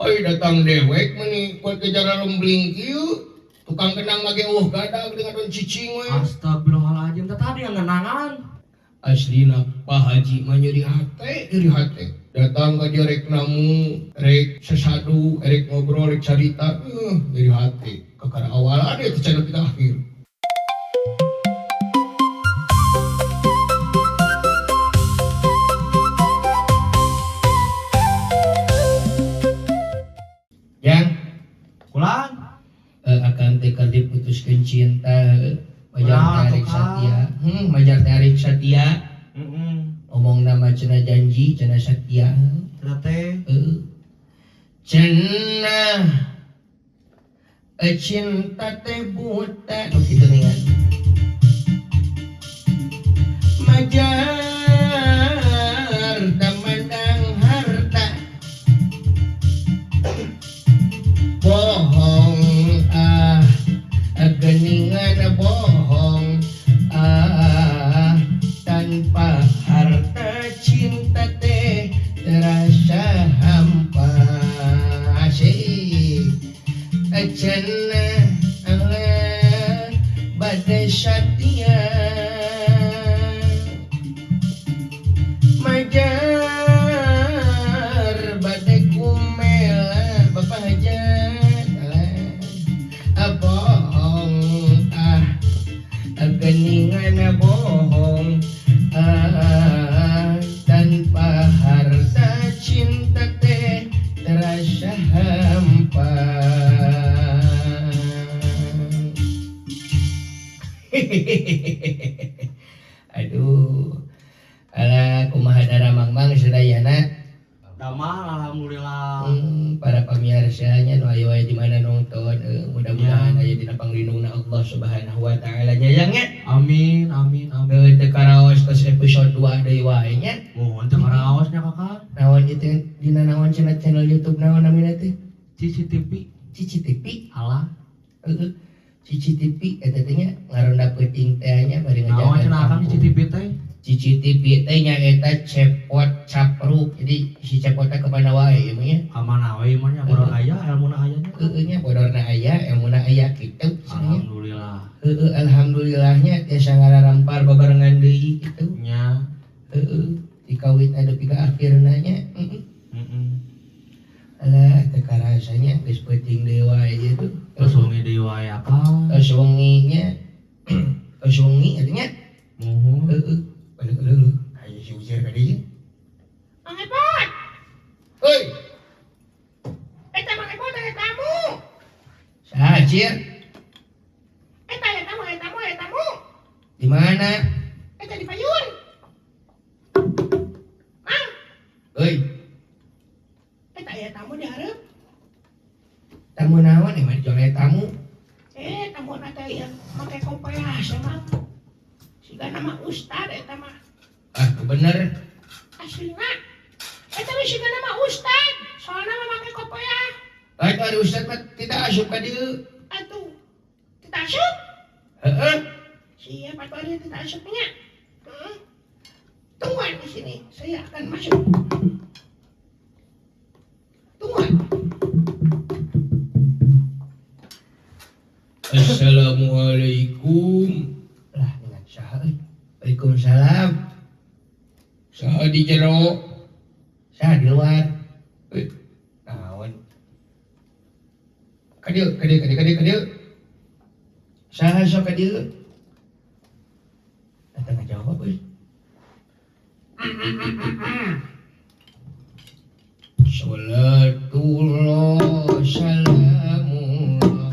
Oi datang dewek meni kuat ke jaralembling kieu. Tukang kendang lagi eueuh gadag dengan don cicing we. Astagfirullahaladzim, teh tadi yang ngenangan. Aslina Pak Haji mah nyeri hate, nyeri hate. Datang ka dia rek namu, rek sesadu, rek ngobrol, rek carita, nyeri hate. Kakara awalan teh can nepi ka akhir. Yang Kulan. Akan teh keur diputuskeun cinta, majar Kunaon tarik atuh, Kang? satia. Majar tarik satia. Heeh. Omong nama cenah janji, cenah satia. Cenah teh. Cenah cinta teh buta. Tuh kitu nih kan. Majar tamandang harta. Bohong ah, geningan bohong ah, tanpa harta cinta teh terasa hampa. Asik. Cenah Allah badai satia majar badai kumela bapak hajat alah bohong ah, geningan bohong ah, tanpa harta cinta teh terasa hampa. Aduh, alah kumaha daramang mang sadayana? Damang alhamdulillah. Para pamiarsanya nu aya wae di mana nonton, mudah-mudahan aya dina panglindungna Allah Subhanahu wa taala nya yang nya. Amin amin amin. Teu karaos tos episode 2 deui wae nya. Mohon teu karaos nya Kakak. Naon itu dina naon cenah channel YouTube naon namina teh? CCTV. CCTV. Alah. Heeh. CCTV eta teh nya ngaronda peuting teh nya bari Naon ngajaga cenah akang kampung. CCTV teh? CCTV teh nya eta cepot capruk. Jadi si cepot teh kemana wae ieu nya? Ka mana we mah nya bodor aya ilmuna aya nya. Heeh nya bodorna aya, ilmuna aya kitu cenah nya. Alhamdulillah. Heeh, alhamdulillahnya tiasa ngararampar babarengan deui kitu. Nya. Heeh, dikawitna nepi ka akhirna nya. Heeh. Heeh. Alah teu karasanya geus peuting deui wae ieu tuh. Terus wengi deui wae akang. Tos wengi nya. Tos wengi atuh nya. Muhun. Heeh. Aduh aduh. Aya si Ujer ka dieu. Mang Epot. Heuy. Eta Mang Epot aya tamu. Saha Cir? Eta aya tamu, aya tamu, aya tamu. Di mana? Eta di payun. Mang. Heuy. Eta aya tamu di hareup. Tamu naon emang jual tamu? Tamu na teh yang make kopeas emang. Siga nama ustad eta mah. Ah, bener. Aslina. Eta mah siga nama ustad. Soalna mah make kopeah. Baik, ada ustad mah tidak asup ka dieu. Atuh. Tidak asup? Heeh. Siap atuh ari tidak asup nya. Heeh. Tungguan di sini, saya akan masuk. Tungguan. Assalamualaikum. Lah, dengan saha euy? Waalaikumsalam. Saha di jero? Saha di luar? Naon? Ka dieu, ka dieu, ka dieu, ka dieu, ka dieu. Saha sok ka dieu? Eta ngajawab euy. Salatullah salamullah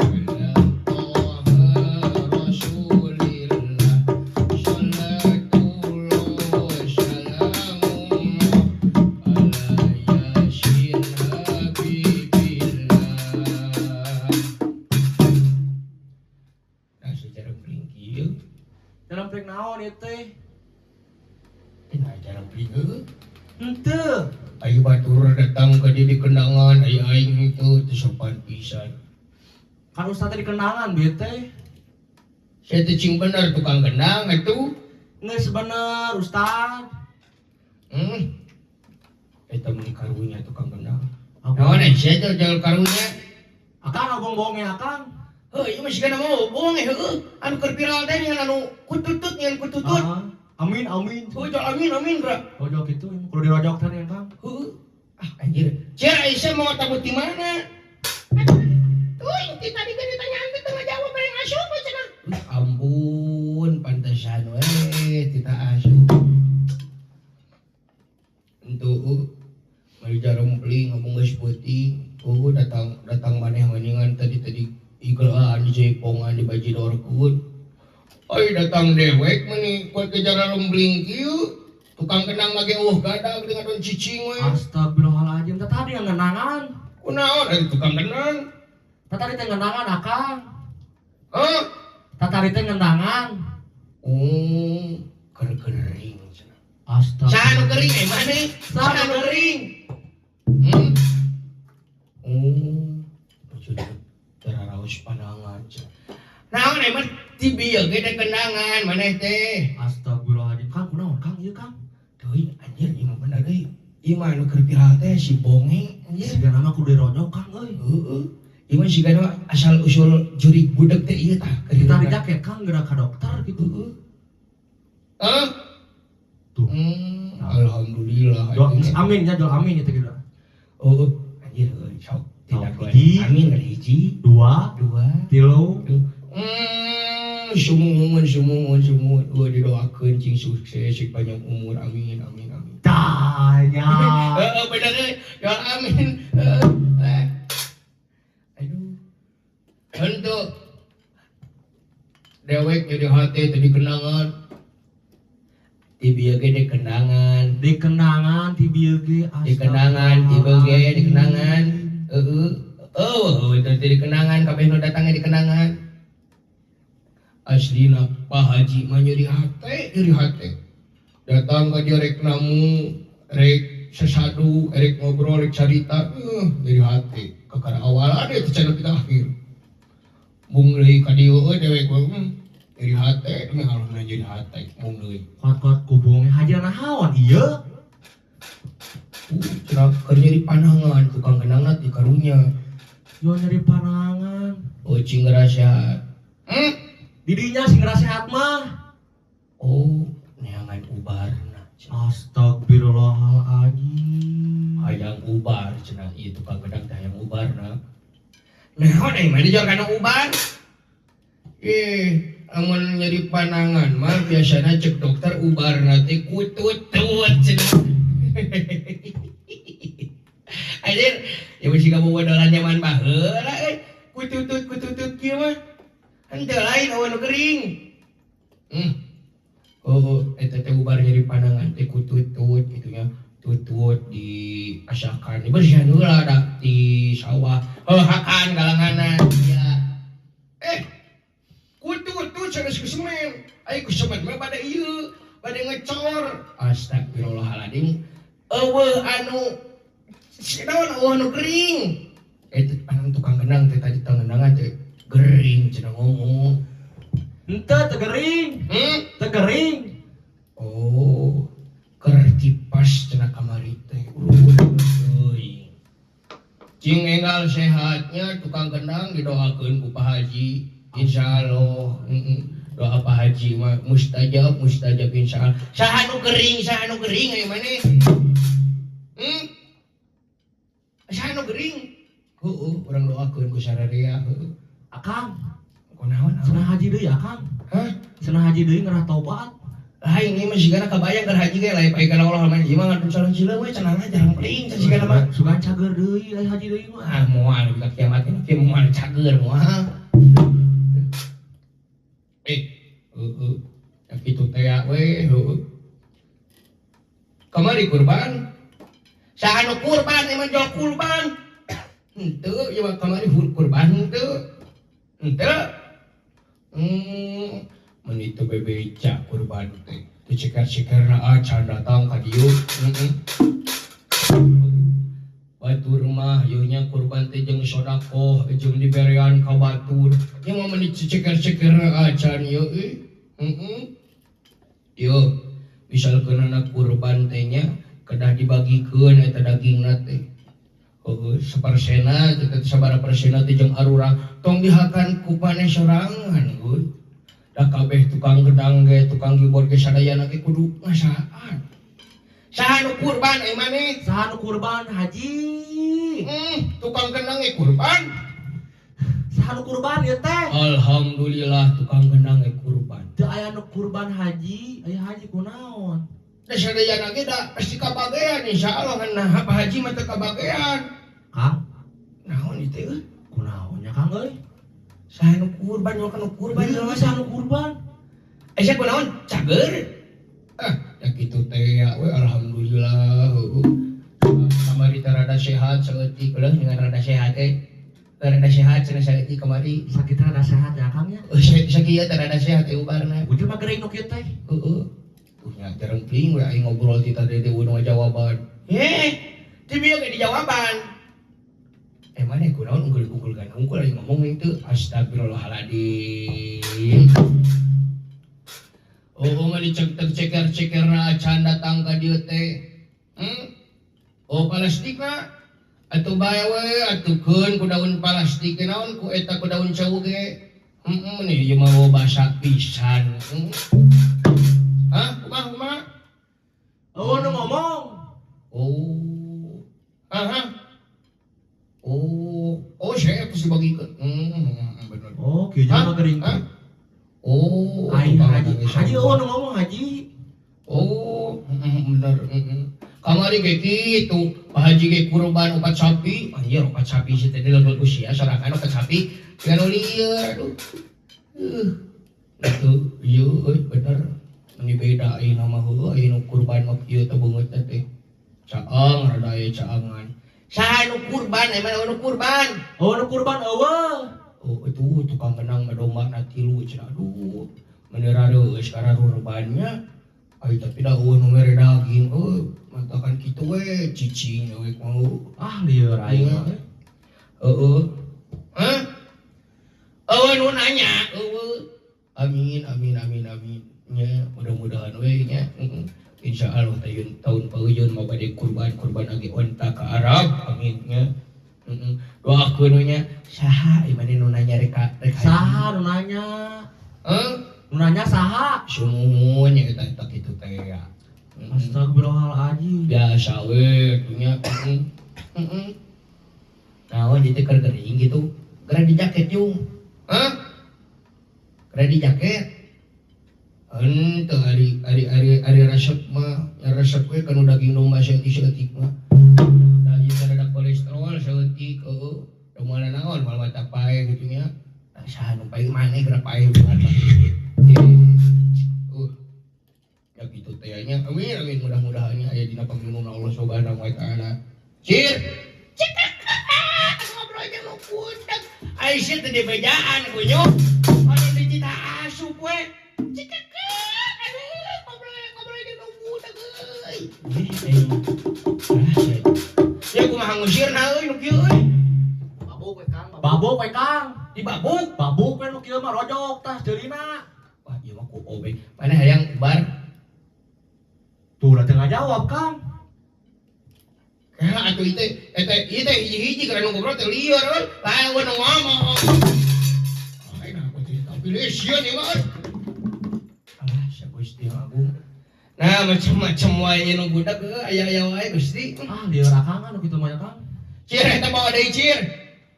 ala Taha Rasulillah. Salatullah salamullah ala Yasin Habibillah. Nah, secara pling kieu. Dalam pling naon ieu teh? Nah, cara pling heuh. Henteu. Ayo batur datang ke dia di kenangan, ayo aing itu teu sopan pisan. Kan ustad teh di kenangan bieu teh. Saya teh cing bener tukang kendang atuh. Geus bener ustad. Eta mah karunya tukang kendang. Apa? Naon sia teh jual karunya? Akang ngobong-bongnya akang. Heuh, ieu mah sigana mau bohong heueuh. Anu keur viral teh dengan anu kututut ngan kututut. Ah, amin amin. Heuh, jual amin amin bro. Rojok itu emang kudu dirojok tadi kang. Heuh. Ah anjir. Cia Aisyah mau tamu di mana? Tuh, inti tadi kan ditanyaan teh teu ngajawab paling asup we cenah. Ampun, pantesan we tita asup. Entu mari jarempling ngomong geus peuting. Oh, datang datang maneh mendingan tadi tadi iklan dijaipongan dibajidorkeun. Ai datang dewek meni kuat ke jararembling kieu. Tukang kendang lagi eueuh gadag dengan don cicing we. Astagfirullahaladzim, teh tadi yang ngenangan. Kunaon ari tukang kendang? Teh tadi teh ngenangan akang. Hah? Teh tadi teh ngendangan. Oh, keur kering cenah. Astagfirullah. Saha nu kering eh maneh? Saha nu kering? Hmm? Oh, sudah teraraos pandangan cenah. Naon emang ti bieu ge teh kendangan maneh teh. Astagfirullahaladzim, Kang, kunaon Kang ieu Kang? Teuing anjir ieu mah bener euy. Ieu mah anu keur viral teh si Bonge anjir. Sigana mah kudu dirojok Kang euy. Heeh. Ieu mah sigana asal usul jurig budeg teh ieu tah. Kita di jaket Kang geura ka dokter gitu. Heeh. Hah? Tuh. Alhamdulillah. Doa amin ya, doa amin itu gitu. Oh, anjir euy sok. Tidak Sok, hiji. Amin hiji, Dua, dua, tilu. Sumuhun sumuhun sumuhun. Euy didoakeun cing sukses cing panjang umur. Amin amin amin. Tanya. Heeh bener euy. Ya amin. Heeh. Eh. Aduh. Henteu. Dewek jadi hati tadi kenangan. Ti bieu ge di kenangan. Di kenangan ti bieu ge. Di kenangan, ti bieu ge di kenangan. Heeh. Oh, itu di kenangan kabeh nu datangnya di kenangan. Aslina Pak Haji mah nyeri hate, nyeri hate. Datang ka dia rek namu, rek sesadu, rek ngobrol, rek carita, nyeri hate. Kakara awalan eta cenah kita akhir. Mung deui ka dieu euy dewek mah nyeri hate, demi Allah nyeri hate mung deui. Kuat-kuat kubungnya haji naon ieu? Cenah keur nyeri panangan tukang kendangna ti karunya. Yo nyeri panangan. Oh, cing ngerasehat. Hmm? Didinya sing ngerasehat mah. Oh, neangan ubarna. Astagfirullahaladzim. Hayang ubar cenah ieu tukang kendang teh hayang ubarna. Naon euy mah dijual kana ubar? Eh, amun nyeri panangan mah biasana cek dokter ubarna teh kututut cenah. Anjir, ya mesti kamu bodolan zaman baheula euy. Kututut kututut kieu mah. Henteu lain eueuh nu kering. Oh, eta teh ubar nyeri panangan teh kututut kitu nya. Tutut di asakan dibersihan heula da di sawah. Heuh hakan galanganan ya. Eh, kututut sanes ku semen. Ai ku semen mah bade ieu, bade ngecor. Astagfirullahaladzim. Eueuh anu naon eueuh anu gering. Eta anu tukang kendang teh tadi tukang kendangan teh gering cenah ngomong. Henteu teu gering. Hmm? Teu gering. Oh, keur tipas cenah kamari teh. Euy. Cing enggal sehatnya tukang kendang didoakeun ku Pak Haji. Insyaallah. Heeh. Doa Pak Haji mah mustajab, mustajab insyaallah. Saha nu gering, saha nu gering aya maneh? Hmm? Saha nu gering? Heeh, urang doakeun ku sararea heueuh. Akang, Kunaon? cenah haji deui akang. Hah? Cenah haji deui ngerah taubat. Lain ieu mah sigana kabayang keur haji ge lain pae kana Allah mah ieu mah ngadon calon cila we cenah jarang peling cenah sigana mah. Sugan cager deui ai haji deui mah. Ah moal ka kiamat ini kieu moal cager moal. Eh, heeh. Ya kitu teh we heueuh. Kamari kurban. Saha nu kurban ieu mah jual kurban. Henteu ieu mah kamari kurban henteu. Henteu. Mun itu bebeca kurban teh. Teu ceker-cekerna acan datang ka dieu. Heeh. Batur mah ieu nya kurban teh jeung sodakoh jeung diberean ka batur. Ieu mah mun diceker-cekerna acan ieu euy. Heeh. Ieu misalkeun anak kurban teh nya kedah dibagikeun eta dagingna teh. Heueuh, sapersena teh sabaraha persena teh jeung arurang tong dihakan ku maneh sorangan euy. Da kabeh tukang gendang ge, tukang keyboard ge, sadayana ge kudu ngasaan. Saha nu kurban euy maneh? Saha nu kurban, Haji? Tukang gendang ge kurban. Saha nu kurban ieu teh? Alhamdulillah, tukang gendang ge kurban. Teu aya nu kurban, Haji. Aya Haji kunaon? Da sadayana ge da pasti kabagean, insyaallah, kan nah Pak Haji mah teu kabagean. Kang, Naon itu euy? Kunaon nya, Kang euy? Saha nu kurban, nu nu kurban? Ieu saha nu kurban? Eh, sia kunaon? Cager. Ah, ya kitu teh ya we, alhamdulillah heueuh. Kamari teh rada sehat saeutik lah, dengan rada sehat eh. Rada sehat cenah saeutik kamari. Sakit rada sehat ya, Kang, ya? Eh, sakieu teh rada sehat teh ubarna. Ujung mah gering nu kieu teh. Heeh. Tuh nya terengking we aing ngobrol ti tadi teh udah jawaban. Eh, ti bieu ge dijawaban. Eh, mana kunaon unggul-unggul kan unggul aing ngomong itu, astagfirullahaladzim. Oh, mah dicek ceker-ceker acan datang ka dieu teh. Oh, plastik na. Atuh bae we, atuh keun ku daun plastik naon ku eta ku daun cau ge. Heeh, nih ieu mah basa pisan. Hah, kumaha kumaha? Oh, nu ngomong. Oh. Aha. Oh, oh, saya pasti bagikeun. Bener. Oh, kieu Hah? mah gering. Hah? Oh, Aing tukang Haji. nangis Haji sama. oh nu ngomong, Haji. Oh, bener. Kamari kayak gitu, Pak Haji kayak kurban opat sapi, anjir opat sapi sih tadi level usia sorangan opat sapi, dengan lieur, aduh. Itu, iya, euy, bener. Ini beda ayeuna mah heueuh, ayeuna kurban mah kieu teh beungeut teh. Caang rada aya caangan. Saha nu kurban, emang nu kurban? Oh, nu kurban eueuh. Oh, itu tukang kendang mah domba na tilu cenah, aduh. Meni rareus kararurbannya. Ai tapi da eueuh nu mere daging euy, matakan kitu we cicing we mau. Ah, lieur aing mah. Heeh. Hah? Eueuh nu nanya, eueuh. Amin amin amin amin. Nya mudah-mudahan we nya. Heeh. Insyaallah tahun tahun paeun mah bade kurban, kurban age onta ka Arab. Amin nya. Heeh. Doakeun we nya. Saha ieu maneh nu nanya rek rek haji? Saha nu nanya? Heuh? Nu nanya saha? Sumuhun nya eta eta kitu teh ya. Heeh. Astagfirullahaladzim. Biasa we nya. Heeh. Heeh. Naon jadi keur gering gitu. Geura di jaket yung. Hah? Geura di jaket. Henteu, ari ari ari ari resep mah, ya resep we kanu daging domba saeutik-saeutik mah. Da ieu teh rada kolesterol saeutik heueuh. Da moal naon, moal mata paeh kitu nya. Nah, saha nu paeh, maneh geura paeh bukan. Ya gitu teh nya. Amin amin, mudah-mudahan nya aya dina panglinungan Allah Subhanahu wa taala. Cir. Ngobrol aja nu budak. Ai sia teh dibejaan kunyuk. Anu dicita asup we. Cikekeun. Aduh, ngobrol ngobrol aja nu budak euy. Eh, ah, sia. Ya kumaha ngusirna euy nu kieu euy? Babuk we, Kang. Babuk we, Kang. Dibabuk. Babuk we nu kieu mah, rojok tah jeurina. Wah, ieu mah ku obeng. Mana hayang bar? Tuh lah teu ngajawab, Kang. Kah atuh ieu teh eta ieu teh hiji-hiji keur nu ngobrol teh lieur euy. Lain we nu ngomong. Lain aku teh tapi sieun ieu mah euy. Alah, sia Gusti Agung. Nah, macam-macam wae nu budak euy, aya-aya wae Gusti. Ah, lieur akangan nu kitu mah ya, Kang. Cir, eta bawa deui, cir.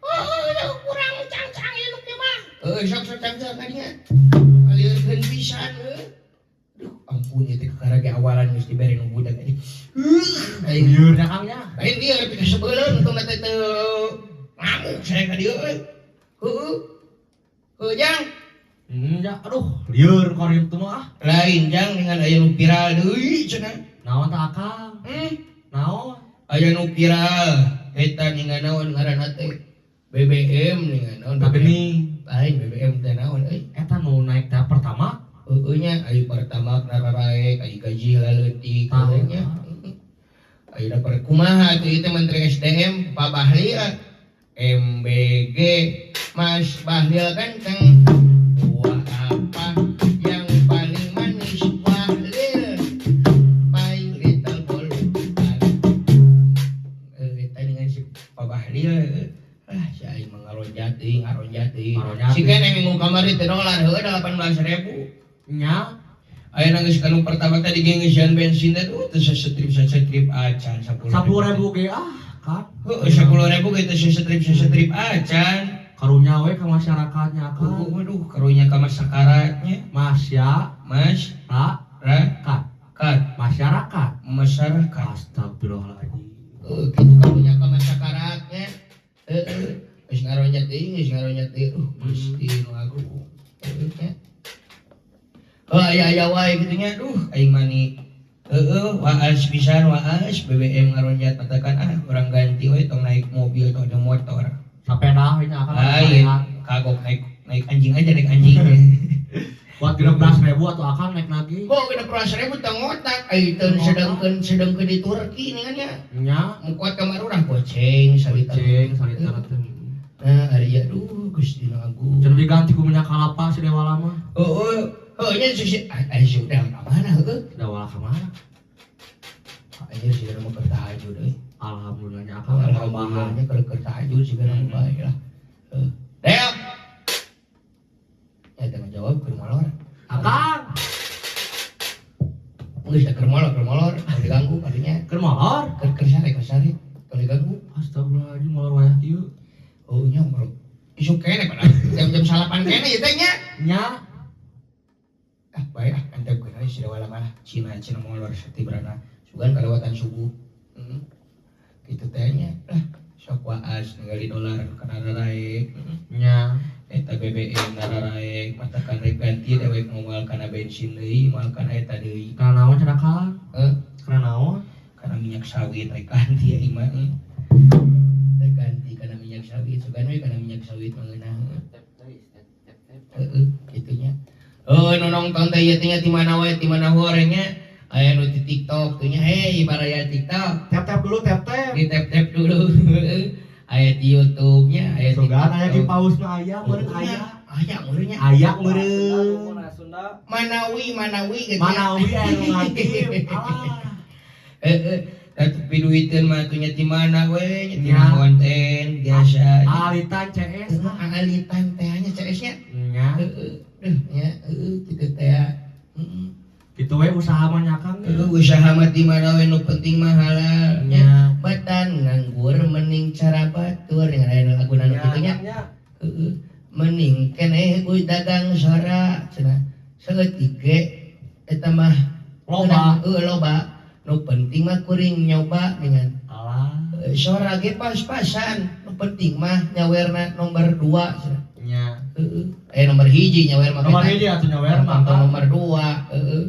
Oh, kurang cangcang ieu nu kieu mah. Heuh, sok sok cangcang ka dinya. Alieurkeun pisan euy. Duh, ampun ieu teh kakara ge awalan geus dibere nu budak ini. Aing Lieur nya, Kang, nya. Lain lieur pikasebeuleun, untung teh teu ngamuk saya ka dieu euy. Heueuh. Heuh, Jang. Ya, aduh, lieur karim tuh mah ah. Lain, Jang, dengan aya nu viral deui cenah. Naon tah, Akang? Hmm. Naon? Aya nu viral eta ningan naon ngaranna teh? BBM ningan naon? Tapi nih, Lain BBM teh naon euy? Eta nu naik teh pertama. Heueuh nya, aya pertama raraek, aya gaji laleutik Tah, heueuh nya. Ayeuna per kumaha atuh ieu teh Menteri SDM Pak Bahlil, MBG Mas Bahlil ganteng. Buah apa yang paling manis, Bahlil? My little bolukan. Eh, eta dengan si Pak Heuh. Ah, si aing mah ngaronjat deui, ngaronjat deui. Ngaronjat Si deui. Kene minggu kamari teh dolar heuh 18.000. Nya. Ayeuna geus kanu pertama tadi ge ngeusian bensin teh tuh teu sasetrip sasetrip acan 10.000. 10.000 ge ah kan. Heuh, 10.000 ge teu sasetrip sasetrip acan. Karunya we ka masyarakatnya kan. Waduh, waduh, karunya ka masyarakatnya. Masya Mas, ra ra, kat. kat, Masyarakat. Masyarakat. Astagfirullahaladzim. Heuh, kitu karunya ka masyarakatnya. Heeh. Geus ngaronjat deui, geus ngaronjat deui. Gusti nu agung. Heuh nya. Oh, aya aya wae kitu nya. Duh, aing mani. Heeh, waas pisan waas BBM ngaronjat matakan ah urang ganti we tong naik mobil tong naik motor. Sepeda we nya akan. Lain, kagok naik naik anjing aja, naik anjing. Buat 16.000 atau akan naik lagi. Kok 16.000 teu ngotak, ai teu sedengkeun sedengkeun di Turki nih kan ya. Nya. Mukuat kamar urang goceng salita. Goceng salita teh. Nah, ari ya duh Gusti nu agung. Cenah diganti ku minyak kalapa si Dewala mah. Heeh, heuh nya si ai si udah ka mana heueuh? Dewala ka mana? Anjir sih mau keur tahajud euy. Alhamdulillah nya akang perubahan. Alhamdulillahnya keur keur tahajud sih kan bae lah. Heuh. Deo. Ya teu ngajawab keur molor. Akang. Geus da keur molor, keur molor, tong diganggu kadinya. Keur molor. Keur keur sare, keur sare, tong diganggu. Astagfirullahaladzim, molor wayah kieu. Oh nya molor. Isuk keneh pada jam-jam salapan keneh ieu teh nya. Nya. Ah bae ah antepkeun we si Dewala mah. Cina cina molor satibrana. Sugan kalewatan subuh. Heeh. Kitu teh nya. Lah sok waas ningali dolar kana raraek. Nya. Eta BBM nararaek matakan rek ganti dewek moal kana bensin deui, moal kana eta deui. Kana naon cenah Kang? Heuh, Kana naon? Kana minyak sawit rek ganti ieu mah. Rek ganti kana minyak sawit, sugan we kana minyak sawit mah ngeunah. Heeh, kitu nya. Oh, nu nongton teh ieu teh nya ti mana wae, ti mana hore nya. Aya nu di TikTok tuh nya, hey baraya TikTok. Tap tap dulu, tap tap. Di tap tap dulu. Aya di YouTube nya, aya di Sugan aya di TikTok. paus mah aya meureun aya. Aya meureun nya. Aya meureun. Manawi manawi gitu. Manawi aya nu ngaktif. Alah. Heeh. Tapi duiteun mah atuh nya ti mana we nya tina Nya. konten biasa. Alitan CS lah. Alitan teh nya CS nya. Nya. Heeh. Duh nya heueuh kitu teh. Heeh. Kitu we usaha mah nya Kang. Heueuh, usaha mah ti mana we nu penting mah halal nya. Nya. Batan nganggur mending cara batur dengan aya laguna nu kitu nya. Heeh. Mending keneh euy dagang sora cenah. Saeutik ge eta mah Loba. Heueuh loba. Nu penting mah kuring nyoba dengan Alah. Sora ge pas-pasan. Nu penting mah nyawerna nomor 2 cenah. Nya. Heeh. Nomor 1 nyawer mah. Nomor 1 atuh nyawer mah. Nonton nomor 2, heeh.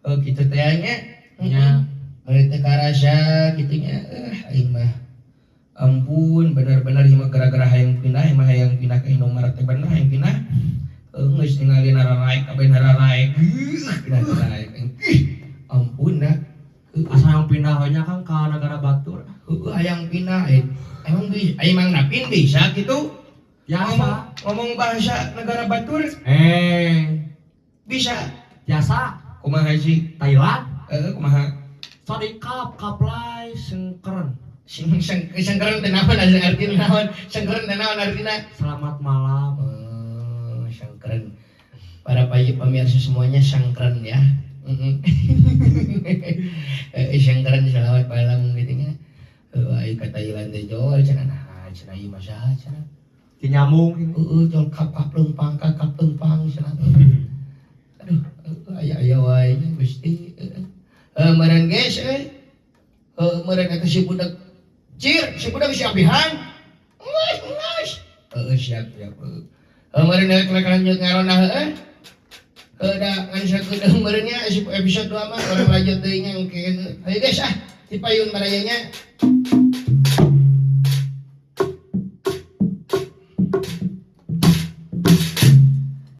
Oh kitu teh nya. Nya. Mun teh karasa kitu nya, aing mah. Ampun, bener-bener ieu mah gara-gara hayang pindah, ieu mah hayang pindah ke Indomaret teh bener hayang pindah. Heuh, geus ningali nararaek kabeh nararaek. Geuh, nararaek. Ih, ampun dah. Asa hayang pindah we nya Kang ka negara batur. Heueuh hayang pindah, emang bisa, emang napin bisa gitu. Biasa. Ngomong, ngomong bahasa negara batur bisa. Biasa. Kumaha sih? Thailand. Heeh, kumaha? Sorry kap kaplai sengkeren. Sing seng sengkeren teh naon artina naon? Sengkeren teh naon artina? Selamat malam. Oh, sengkeren. Para pemirsa semuanya sengkeren ya. Heeh. Sengkeren selamat malam gitu nya. Heuh, ai ka Thailand teh jol cenah nah cenah ieu mah saha cenah. Ti nyamung ini. Heeh, jol kap kap leumpang ka kap leumpang cenah. Aduh, aya aya wae nya Gusti. Heeh. Meureun geus euy. Heuh, meureun eta si budak. Cir, si budak si ambihan. Geus, geus. Heeh, siap siap. Heuh, meureun rek lanjut ngarona heueuh. Heuh, da ngan sakedeung meureun nya episode 2 mah urang lanjut deui nya engke. Ayo guys ah, dipayun barayanya.